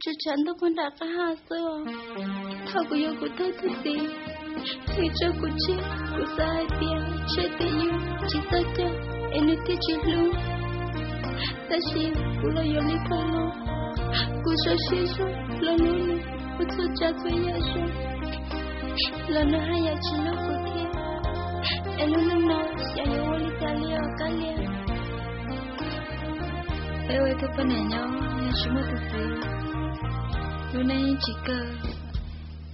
tsuas tshav ntuj puag nram qab ha xwb os. Thaum kuv yuav kuv thawj tug txiv, nws tso kuv tseg, kuv xav hais tias tsam tias yus tsis txawj coj es nws thiaj tsis hlub. Tab sis kuv los yuav li pheej no, kuv zoo siab zoo los hlub nws ua txhua tsav txhua yam zoo, los nws haj yam tsis hlub kuv thiab. Es lub neej no xyov yuav ua li cas li os Kab Lia. Es ua ib tug poj niam nyob nws tsis muaj tus txiv, lub neej yeej tsis kawg.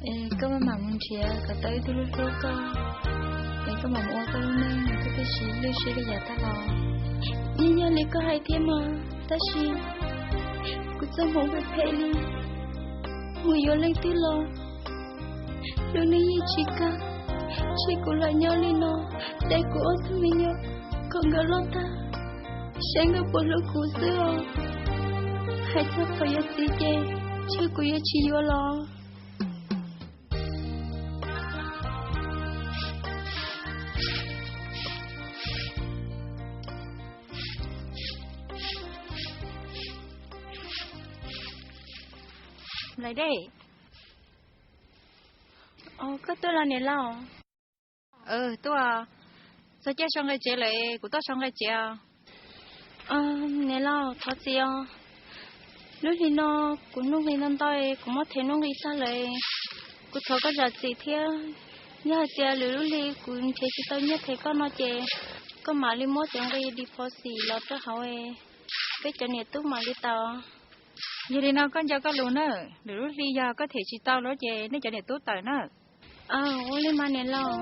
Es koj maj mam mus nrhiav kom tau ib tug hlub hlub koj, es koj mam mus ua koj lub neej, koj thiaj tsis lwj siab li yav tag los. Yeej yog li koj hais thiab mas, tab sis kuv txoj hmoov phem phem li, mus yuav leej twg los lub neej yeej tsis kawg. Tseg kuv los nyob li no, de kuv ob tug me nyuam kom nkawd loj tag, saib nkawd puas hlub kuv xwb os. Hais txog qhov yuav txiv ces tseg kuv yuav tsis yuav los. Nplaim Dej. Koj tuaj los niam laus? Tuaj. Txog caij sau nqe tsev lawm, kuv tuaj sau nqe tsev os. Niam laus, thov txim os. Lub hli no kuv nuj nqi ntau ntau, kuv muab them nuj nqi tag lawm. Kuv thov koj zam txim thiab. Yog hais tias lwm lub hli kuv nrhiav tsis tau nyiaj them koj no ces koj mam li muab cov nqi deposit los rau hauv, peb cov niam tub mam li tawm. Yog li no koj nco koj lus na, lwm lub hli yog koj them tsis tau lawm ces nej cov niam tub tawm na. Ua li mas niam laus.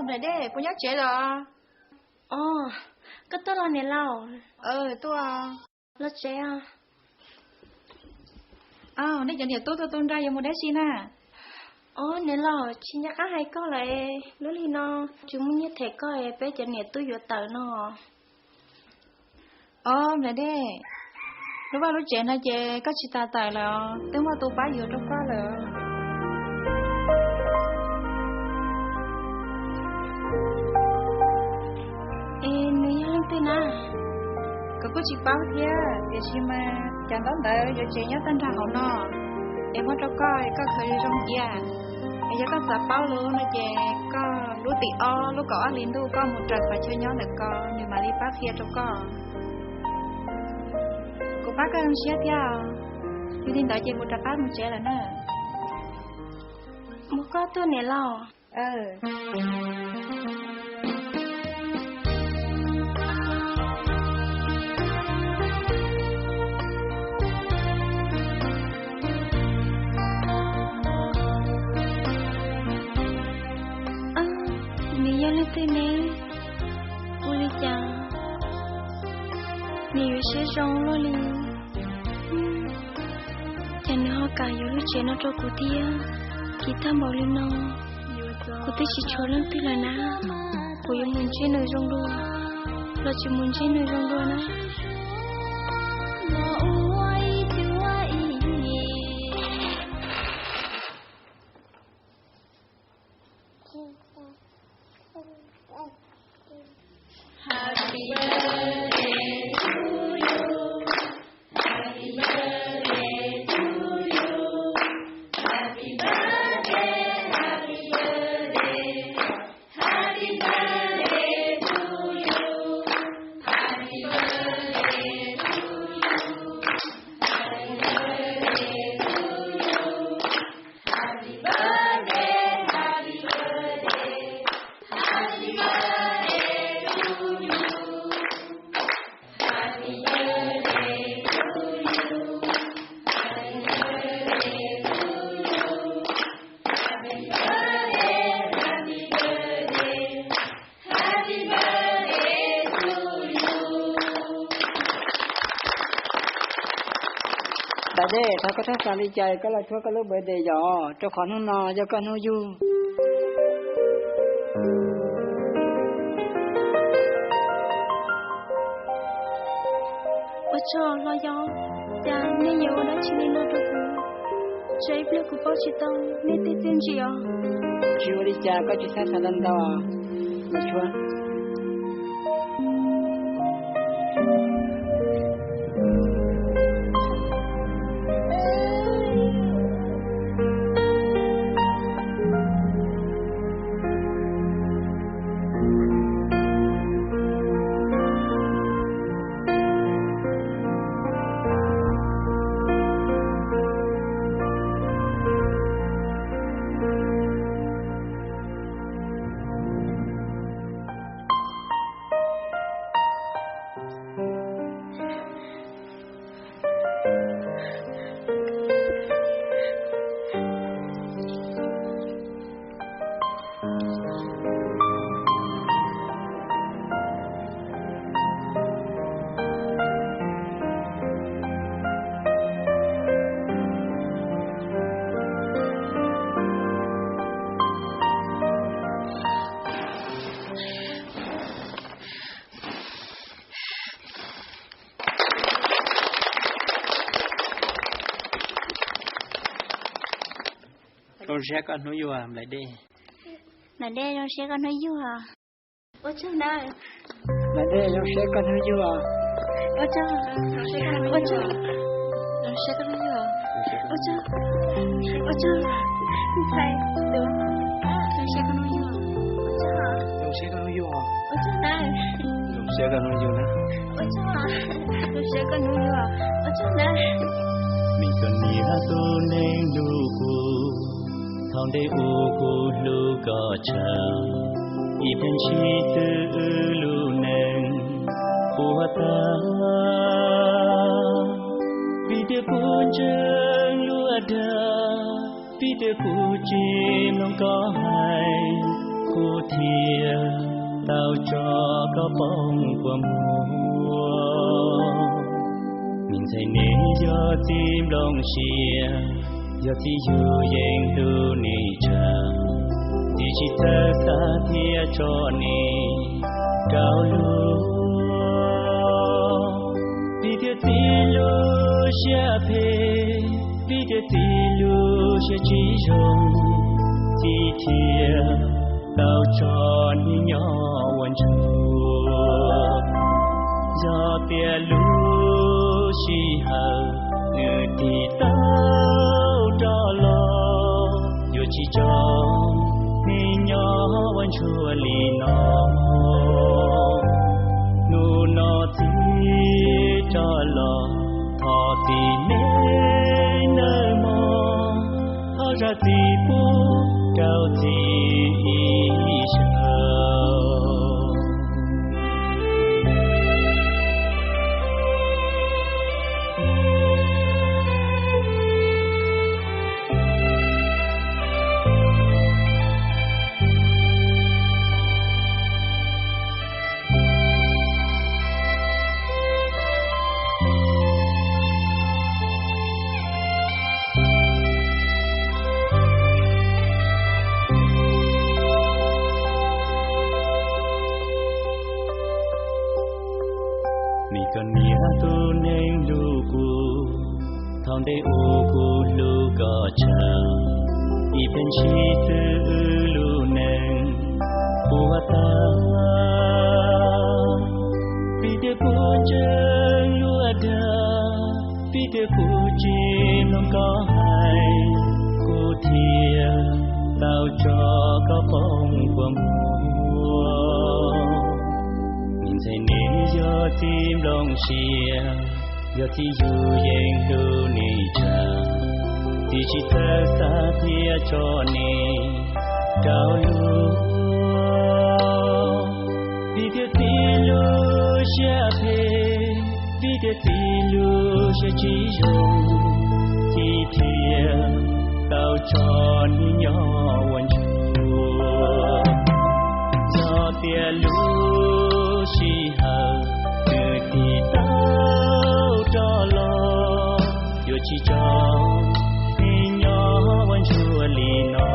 Nplaim Dej, puas nyob tsev los? Koj tuaj los niam laus? Tuaj. Los tsev os. Nej cov niam tub tuaj tu nra yuav mus dab tsi na? Os niam laus, tsis nco qab hais koj lawm, lub hli no tsis muaj nyiaj them koj, peb cov niam tub yuav tawm no. Os Nplaim Dej, lub vaj lub tsev no ces koj tsis tas tawm lawm, twb muaj tus pab yuav rau koj lawm. Es nws yog leej twg na? Kuv kuj tsis paub thiab, tiam sis mas cov ntaub ntawv yuav tsev nyob tag nrho hauv no, es muab rau koj, koj khaws zoo cia. Es yog koj xav paub lub no ces koj lub tim ob lub kaum ob hli ntuj koj mus raws qhov chaw nyob ntawm ko, nws mam li pab qhia rau koj. Kuv pab koj zoo siab thiab. Yog li ntawd ces kuv rov qab mus tsev lawm na. Mus koj tuaj niam laus. Nws yog leej twg ne? Ua li cas nws yuav siab zoo luaj li? Cas nws ho kam yuav lub tsev no rau kuv thiab? Kim tag npaum li no, kuv twb tsis tshuav leej twg lawm na. Kuv yuav mus ntsib nws zoo dua los tsis mus ntsib nws zoo dua na? Nplaim Dej, thov koj txhob xav li cas koj los thuab koj lub birthday yom, rau qhov hnub no yog koj hnub yug. Ua tsaug los yog, cas nej yuav ua dab tsi li no rau kuv? Tsam ib pliag kuv paub tsis tau nej tej txiaj ntsim os. Tsis ua li cas, koj tsis txhob xav ntau ntau. Zoo siab koj hnub yuag, Nplaim Dej. Nplaim Dej, zoo siab koj hnub yuag. Ua tsaug nawb. Nplaim Dej, zoo siab koj hnub yuag. Ua tsaug, ua tsaug, zoo siab koj hnub yuag. Ua tsaug, ua tsaug, ntxhais, zoo siab koj hnub yuag. Ua tsaug, zoo siab koj hnub yuag. Ua tsaug nawb. Zoo siab koj hnub yuag na. Ua tsaug, zoo siab koj hnub yuag. Ua tsaug nawb. Mej koj niam tus neeg hlub kuv, thaum ntej ub kuv hlub koj tshaj, ib pliag ntshis twb wb lub neej puas tag. Vim tias kuv ntseeg luag dag, vim tias kuv tsis mloog koj hais, kuv thiaj tau tso koj poob kua muag. Me ntxhais, neb yog txiv nplooj siab, yog txiv yug yeej hlub neb tshaj, txiv tsis txawj xav thiab tso neb rau luag. Vim tias txiv lub siab phem, vim tias txiv lub siab tsis zoo, txiv thiaj tau tso neb nyob ua ntsuag. Yog tias lub sij hawm nws tig tau rov los, yuav tsis tso neb nyob ua ntsuag li no. Hnub no txiv rov los, thov txiv neb nawb mog, thov zam txim pub rau txiv ib zaug. Me koj niam tus neeg hlub kuv, thaum ntej ub kuv hlub koj tshaj, ib pliag ntshis twb wb lub neej puas tag. Vim tias kuv ntseeg luag dag, vim tias kuv tsis mloog koj hais, kuv thiaj tau tso koj poob kua muag. Me ntxhais, neb yog txiv nplooj siab, yog txiv yug yeej hlub neb tshaj, txiv tsis txawj xav thiab tso neb rau luag. Vim tias txiv lub siab phem, vim tias txiv lub siab tsis zoo, txiv thiaj tau tso neb nyob ua ntsuag. Yog tias lub sij hawm nws tig tau rov los, yuav tsis tso neb nyob ua ntsuag li no.